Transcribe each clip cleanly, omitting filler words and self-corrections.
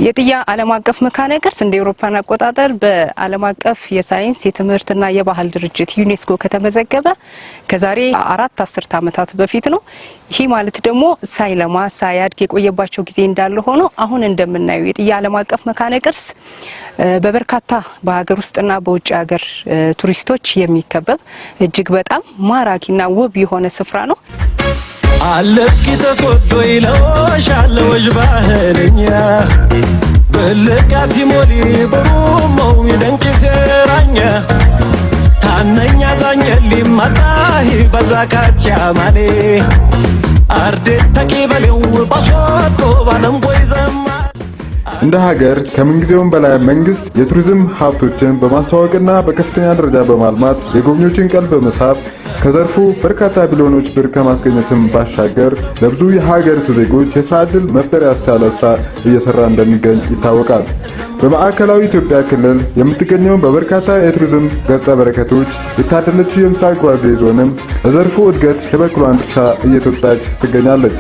የጥያ ዓለም አቀፍ መካነ ቅርስ እንደ አውሮፓውያን አቆጣጠር በዓለም አቀፍ የሳይንስ፣ የትምህርትና የባህል ድርጅት ዩኔስኮ ከተመዘገበ ከዛሬ 4 አስርት ዓመታት በፊት ነው። ይህ ማለት ደግሞ ሳይለማ ሳያድግ የቆየባቸው ጊዜ እንዳለ ሆኖ አሁን እንደምናየው የጥያ ዓለም አቀፍ መካነ ቅርስ በበርካታ በሀገር ውስጥና በውጭ ሀገር ቱሪስቶች የሚከበብ እጅግ በጣም ማራኪና ውብ የሆነ ስፍራ ነው። አለኪ ተሶዶ ይለወሻለወሽ ባህልኛ ብልቃቲ ሞሊ በሩመው ይደንቂ ሴራኛ ታነኛ ዛኘሊ ማጣሂ በዛካቻ ማሌ አርዴ ተቂበሌው ባሶዶ ባለምቦይ ዘማ። እንደ ሀገር ከምንጊዜውም በላይ መንግስት የቱሪዝም ሀብቶችን በማስተዋወቅና በከፍተኛ ደረጃ በማልማት የጎብኚዎችን ቀልብ በመሳብ ከዘርፉ በርካታ ቢሊዮኖች ብር ከማስገኘትም ባሻገር ለብዙ የሀገሪቱ ዜጎች የስራ ዕድል መፍጠር ያስቻለ ስራ እየሰራ እንደሚገኝ ይታወቃል። በማዕከላዊ ኢትዮጵያ ክልል የምትገኘው፣ በበርካታ የቱሪዝም ገጸ በረከቶች የታደለችው የምስራቅ ጉራጌ ዞንም ለዘርፉ እድገት የበኩሏን ድርሻ እየተወጣች ትገኛለች።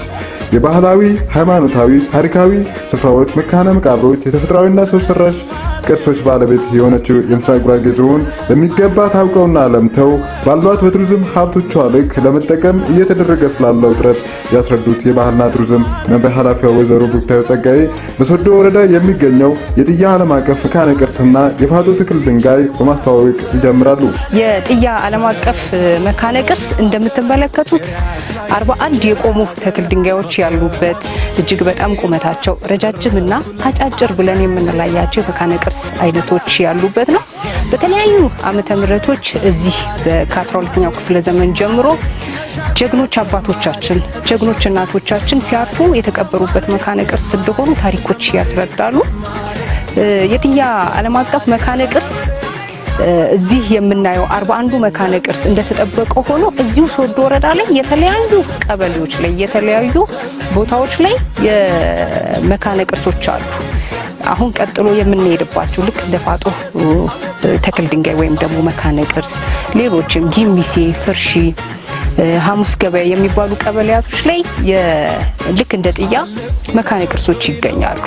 የባህላዊ፣ ሃይማኖታዊ፣ ታሪካዊ ስፍራዎች፣ መካነ መቃብሮች፣ የተፈጥሯዊና ሰው ሰራሽ ቅርሶች ባለቤት የሆነችው የምስራቅ ጉራጌ ዞን በሚገባ ታውቀውና ለምተው ባሏት በቱሪዝም ሀብቶቿ ልክ ለመጠቀም እየተደረገ ስላለው ጥረት ያስረዱት የባህልና ቱሪዝም መምሪያ ኃላፊዋ ወይዘሮ ብሩክታዮ ጸጋዬ በሶዶ ወረዳ የሚገኘው የጥያ ዓለም አቀፍ መካነ ቅርስና የፋጦ ትክል ድንጋይ በማስተዋወቅ ይጀምራሉ። የጥያ ዓለም አቀፍ መካነ ቅርስ እንደምትመለከቱት 41 የቆሙ ተክል ድንጋዮች ያሉበት፣ እጅግ በጣም ቁመታቸው ረጃጅምና አጫጭር ብለን የምንለያቸው የመካነ ቅርስ አይነቶች ያሉበት ነው። በተለያዩ ዓመተ ምሕረቶች እዚህ ከ12ኛው ክፍለ ዘመን ጀምሮ ጀግኖች አባቶቻችን፣ ጀግኖች እናቶቻችን ሲያርፉ የተቀበሩበት መካነ ቅርስ እንደሆኑ ታሪኮች ያስረዳሉ። የጥያ ዓለም አቀፍ መካነ ቅርስ እዚህ የምናየው 41ዱ መካነ ቅርስ እንደተጠበቀ ሆኖ እዚሁ ሶዶ ወረዳ ላይ የተለያዩ ቀበሌዎች ላይ፣ የተለያዩ ቦታዎች ላይ የመካነ ቅርሶች አሉ። አሁን ቀጥሎ የምንሄድባቸው ልክ እንደ ፋጦ ተክል ድንጋይ ወይም ደግሞ መካነ ቅርስ፣ ሌሎችም ጊሚሴ፣ ፍርሺ፣ ሐሙስ ገበያ የሚባሉ ቀበሌያቶች ላይ ልክ እንደ ጥያ መካነ ቅርሶች ይገኛሉ።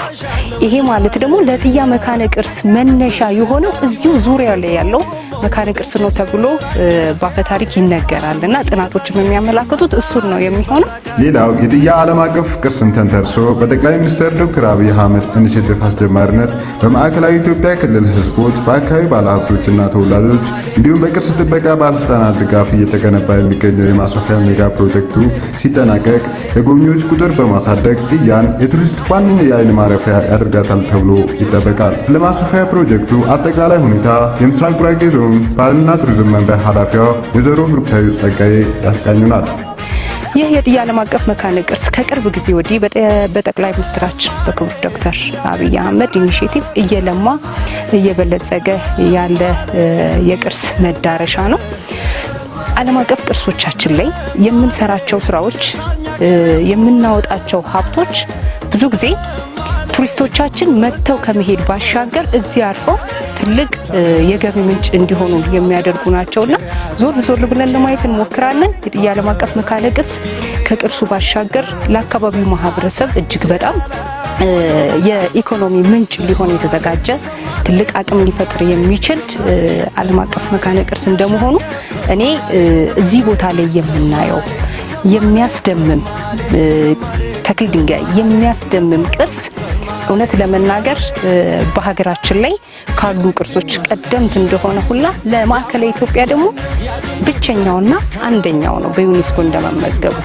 ይሄ ማለት ደግሞ ለጥያ መካነ ቅርስ መነሻ የሆነው እዚሁ ዙሪያ ላይ ያለው መካነ ቅርስ ነው ተብሎ በአፈ ታሪክ ይነገራል እና ጥናቶችም የሚያመላክቱት እሱን ነው የሚሆነው። ሌላው የጥያ ዓለም አቀፍ ቅርስን ተንተርሶ በጠቅላይ ሚኒስትር ዶክተር አብይ አህመድ initiative አስጀማሪነት በማዕከላዊ ኢትዮጵያ ክልል ህዝቦች፣ በአካባቢ ባለሀብቶችና ተወላጆች እንዲሁም በቅርስ ጥበቃ ባለስልጣናት ድጋፍ እየተገነባ የሚገኘው የማስፋፊያ ሜጋ ፕሮጀክቱ ሲጠናቀቅ የጎብኚዎች ቁጥር በማሳደግ ጥያን የቱሪስት ዋነኛ የአይን ማረፊያ ያደርጋታል ተብሎ ይጠበቃል። ለማስፋፊያ ፕሮጀክቱ አጠቃላይ ሁኔታ የምስራቅ ጉራጌ ዞን ባህልና ቱሪዝም መምሪያ ኃላፊዋ ወይዘሮ ብሩክታዊ ጸጋዬ ያስቃኙናል። ይህ የጥያ ዓለም አቀፍ መካነ ቅርስ ከቅርብ ጊዜ ወዲህ በጠቅላይ ሚኒስትራችን በክቡር ዶክተር አብይ አህመድ initiative እየለማ እየበለጸገ ያለ የቅርስ መዳረሻ ነው። ዓለም አቀፍ ቅርሶቻችን ላይ የምንሰራቸው ስራዎች፣ የምናወጣቸው ሀብቶች ብዙ ጊዜ ቱሪስቶቻችን መጥተው ከመሄድ ባሻገር እዚህ አርፈው ትልቅ የገቢ ምንጭ እንዲሆኑ የሚያደርጉ ናቸውና ዞር ዞር ብለን ለማየት እንሞክራለን። የጥያ ዓለም አቀፍ መካነ ቅርስ ከቅርሱ ባሻገር ለአካባቢው ማህበረሰብ እጅግ በጣም የኢኮኖሚ ምንጭ ሊሆን የተዘጋጀ፣ ትልቅ አቅም ሊፈጥር የሚችል ዓለም አቀፍ መካነ ቅርስ እንደመሆኑ እኔ እዚህ ቦታ ላይ የምናየው የሚያስደምም ተክል ድንጋይ፣ የሚያስደምም ቅርስ እውነት ለመናገር በሀገራችን ላይ ካሉ ቅርሶች ቀደምት እንደሆነ ሁላ ለማዕከላዊ ኢትዮጵያ ደግሞ ብቸኛውና አንደኛው ነው በዩኔስኮ እንደመመዝገቡ።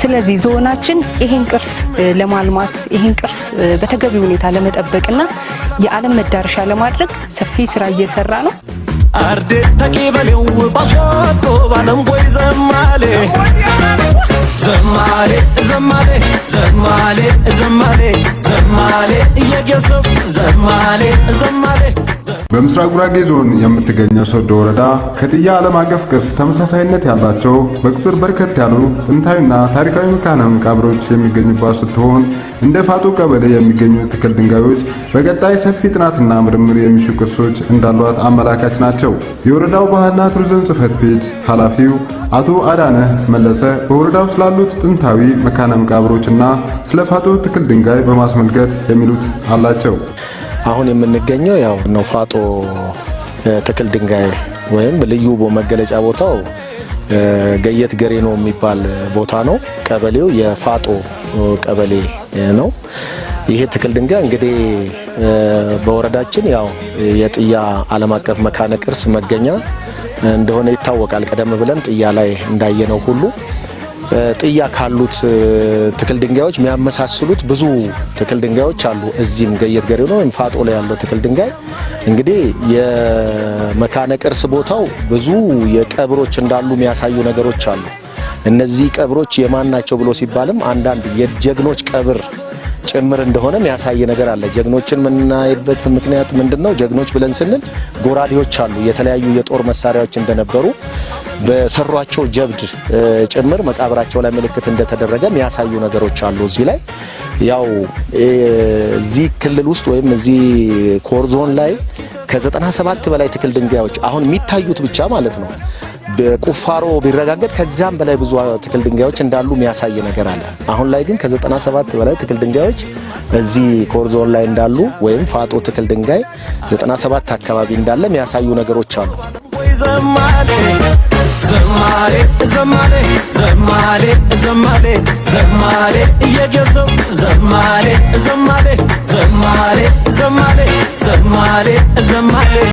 ስለዚህ ዞናችን ይሄን ቅርስ ለማልማት፣ ይሄን ቅርስ በተገቢ ሁኔታ ለመጠበቅና የዓለም መዳረሻ ለማድረግ ሰፊ ስራ እየሰራ ነው። አርዴ ተቂበሌው ባሶዶ ባለምቦይ ዘማሌ ዘማሌ ዘማሌ ዘማሌ ዘማሌ ዘማሌ እየጌሰው ዘማሌ ዘማሌ። በምስራቅ ጉራጌ ዞን የምትገኘው ሶዶ ወረዳ ከጥያ ዓለም አቀፍ ቅርስ ተመሳሳይነት ያላቸው በቁጥር በርከት ያሉ ጥንታዊና ታሪካዊ መካነ መቃብሮች የሚገኙባት ስትሆን፣ እንደ ፋጦ ቀበሌ የሚገኙ ትክል ድንጋዮች በቀጣይ ሰፊ ጥናትና ምርምር የሚሹ ቅርሶች እንዳሏት አመላካች ናቸው። የወረዳው ባህልና ቱሪዝም ጽሕፈት ቤት ኃላፊው አቶ አዳነ መለሰ በወረዳው ስላሉት ጥንታዊ መካነ መቃብሮችና ስለ ፋጦ ትክል ድንጋይ በማስመልከት የሚሉት አላቸው። አሁን የምንገኘው ያው ነው ፋጦ ትክል ድንጋይ ወይም ልዩ መገለጫ ቦታው ገየት ገሬ ነው የሚባል ቦታ ነው። ቀበሌው የፋጦ ቀበሌ ነው። ይሄ ትክል ድንጋይ እንግዲህ በወረዳችን ያው የጥያ ዓለም አቀፍ መካነ ቅርስ መገኛ እንደሆነ ይታወቃል። ቀደም ብለን ጥያ ላይ እንዳየነው ሁሉ ጥያ ካሉት ትክል ድንጋዮች የሚያመሳስሉት ብዙ ትክል ድንጋዮች አሉ። እዚህም ገየት ገሬ ነው ወይም ፋጦ ላይ ያለው ትክል ድንጋይ እንግዲህ የመካነ ቅርስ ቦታው ብዙ የቀብሮች እንዳሉ የሚያሳዩ ነገሮች አሉ። እነዚህ ቀብሮች የማን ናቸው ብሎ ሲባልም አንዳንድ የጀግኖች ቀብር ጭምር እንደሆነ የሚያሳይ ነገር አለ። ጀግኖችን የምናይበት ምክንያት ምንድነው? ጀግኖች ብለን ስንል ጎራዴዎች አሉ፣ የተለያዩ የጦር መሳሪያዎች እንደነበሩ፣ በሰሯቸው ጀብድ ጭምር መቃብራቸው ላይ ምልክት እንደተደረገ የሚያሳዩ ነገሮች አሉ። እዚህ ላይ ያው እዚህ ክልል ውስጥ ወይም እዚህ core zone ላይ ከ97 በላይ ትክል ድንጋዮች አሁን የሚታዩት ብቻ ማለት ነው። በቁፋሮ ቢረጋገጥ ከዚያም በላይ ብዙ ትክል ድንጋዮች እንዳሉ የሚያሳይ ነገር አለ። አሁን ላይ ግን ከ97 በላይ ትክል ድንጋዮች እዚህ core zone ላይ እንዳሉ ወይም ፋጦ ትክል ድንጋይ 97 አካባቢ እንዳለ የሚያሳዩ ነገሮች አሉ። ዘማሌ ዘማሌ ዘማሌ ዘማሌ ዘማሌ ዘማሌ እየገሰው ዘማሌ ዘማሌ ዘማሌ ዘማሌ ዘማሌ ዘማሌ።